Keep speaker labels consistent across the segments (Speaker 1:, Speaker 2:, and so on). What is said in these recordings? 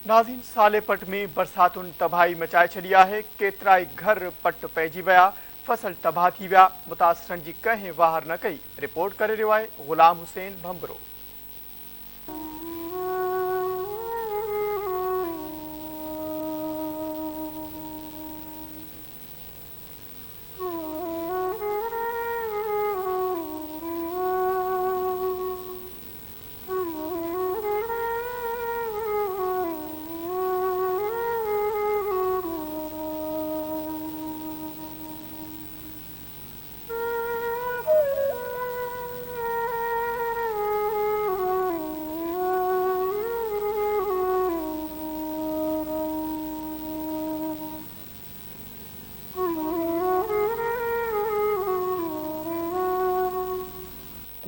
Speaker 1: ناظرين صالح پٽ ۾ برساتن تباهي مچائي ڇڏي آهي، ڪيترائي گهر پٽ پئجي ويا، فصل تباهه ٿي ويا، متاثرن جي ڪنهن واهر نه ڪئي، رپورٽ ڪري رهيو آهي غلام حسين ڀنڀرو.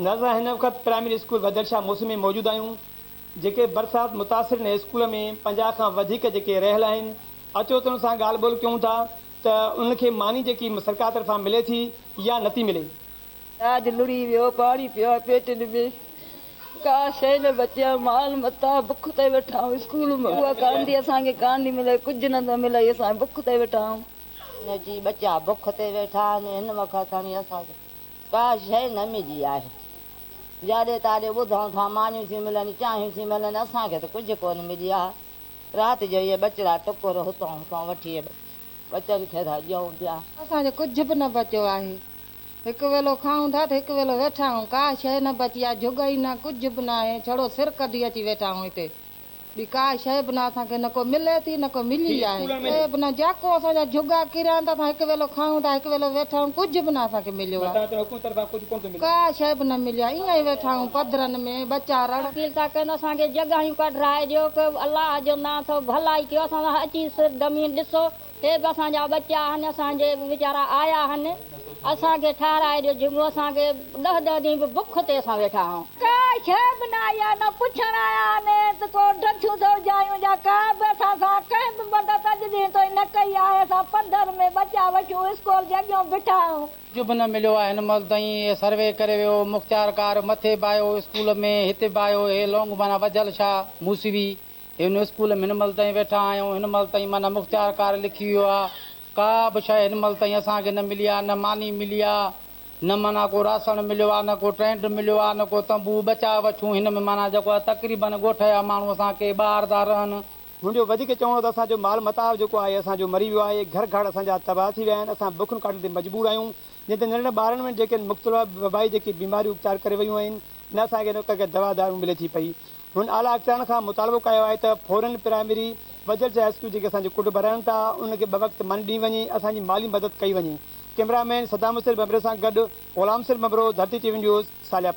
Speaker 2: ناظرين هن وقت پرائمري اسڪول وڌل شاهه موسم ۾ موجود آهيون جيڪي برسات متاثر هن اسڪول ۾ 50 کان وڌيڪ جيڪي رهيل آهن اچو ته انهن سان ڳالهه ٻولهه ڪيون ٿا ته انهن کي ماني جيڪي سرڪار طرفان ملي ٿي يا نٿي ملي.
Speaker 3: اناج لڙهي ويو، پاڻي پيو آهي پيٽن ۾، ڪا شيء نه بچي آهي، مال متاع بک تي ويٺا آهيون، اسڪول ۾ اها ڪانه ٿي اسان کي ڪانه ٿي ملي، ڪجهه نه ٿو ملي، اسان بک تي ويٺا آهيون.
Speaker 4: جي ٻچا بک تي ويٺا آهن، هن وقت کڻي اسان کي ڪا شيء نه ملي آهي. جاڏي تاڏي ٻڌون ٿا مانيون ٿيون ملن، چانهيون ٿيون ملن، اسان کي ته ڪجهه ڪونه ملي آهي. رات جو اهي ٻچڙا ٽڪر هتان هتان وٺي ٻچن کي ٿا ڏيون پيا.
Speaker 5: اسان جو ڪجهه به نه بچيو آهي. هڪ ويلو کائون ٿا ته هڪ ويلو ويٺا آهيون. ڪا شيء نه بچي آهي، جهڳ ئي نه، ڪجهه به ناهي. ڇڙو سر ڪڍي اچي ويٺا آهيون هتي. ٻي ڪا شيء به نه اسان کي نه ڪو ملي ٿي نه ڪو ملي آهي. شيء به نه جاڪو اسان جا جهڳا ڪريا آهن ته اسان هڪ ويلو کائون ٿا هڪ ويلو ويٺا آهيون ڪجهه به نه اسان کي مليو آهي. ڪا شيء به نه ملي آهي ائين ئي ويٺا آهيون پڌرن ۾ ٻچا رڙ.
Speaker 6: اپيل ٿا ڪن اسان کي جڳهيون ڪڍرائي ڏيو ڪه الله جو نان اٿو ڀلائي ڪيو اسان سان اچي سر زمين ڏسو هي به اسان جا ٻچا آهن اسان جي ويچارا آيا آهن اسان کي ٺهرائي ڏيو جهڳو اسان کي ڏهه ڏهه ڏينهن به بک تي اسان ويٺا آهيون. ڪا شيء به نه آئي آهي نه پڇڻ آيا آهن ته ڪو ڊٺيون اٿو جايون جا ڪا به اسان سان ڪنهن به مدد اڄ ڏينهن تائين نه ڪئي آهي اسان پڌر ۾ ٻچا وٺيون اسڪول جي اڳيون بيٺا آهيون.
Speaker 7: ڪجهه به نه مليو آهي هن مهل تائين هي سروي ڪري ويو مختيارڪار مٿي به آيو اسڪول ۾ هتي به آيو هي لونگ معنيٰ وجهل شاهه موسوي هن اسڪول ۾ هن مهل تائين ويٺا آهيون، هن مهل تائين معنيٰ مختيارڪار لکي ويو آ، ڪا به شيء هن مهل تائين اسان کي نه ملي آ، نه ماني ملي آ، نه معنيٰ ڪو راسڻ مليو آ، نه ڪو ٽينٽ مليو آ، نه ڪو تنبو، ٻچا وڇون هن ۾ معنيٰ جيڪو آ تقريبن ڳوٺ جا ماڻهو اسان ڪي ٻاهر ٿا رهن.
Speaker 2: هن جو وڌيڪ چوڻ هو ته اسان جو مال متاع جيڪو آهي اسان جو مري ويو آهي، گهر گهاٽ اسان جا تباهه ٿي ويا آهن، اسان بکن ڪاٽڻ تي مجبور آهيون، جنهن تي ننڍڙن ٻارن ۾ جيڪي مختلف وبائي جيڪي بيماريون اختيار ڪري ويون آهن، نه اسان کي ڪا دوا دارون ملي ٿي پئي. هن اعليٰ اختيارن کان مطالبو ڪيو آهي ته فورن پرائمري وجل شاهه اسڪول جيڪي اسان جي ڪڍ ڀرائن ٿا انهن کي ٻه وقت ماني ڏني وڃي اسان جي مالي مدد ڪئي وڃي ڪئميرا مين صدام حسين ڀنڀري سان گڏ Ghulam Hussain Bhanbhro Dharti T V news Saleha.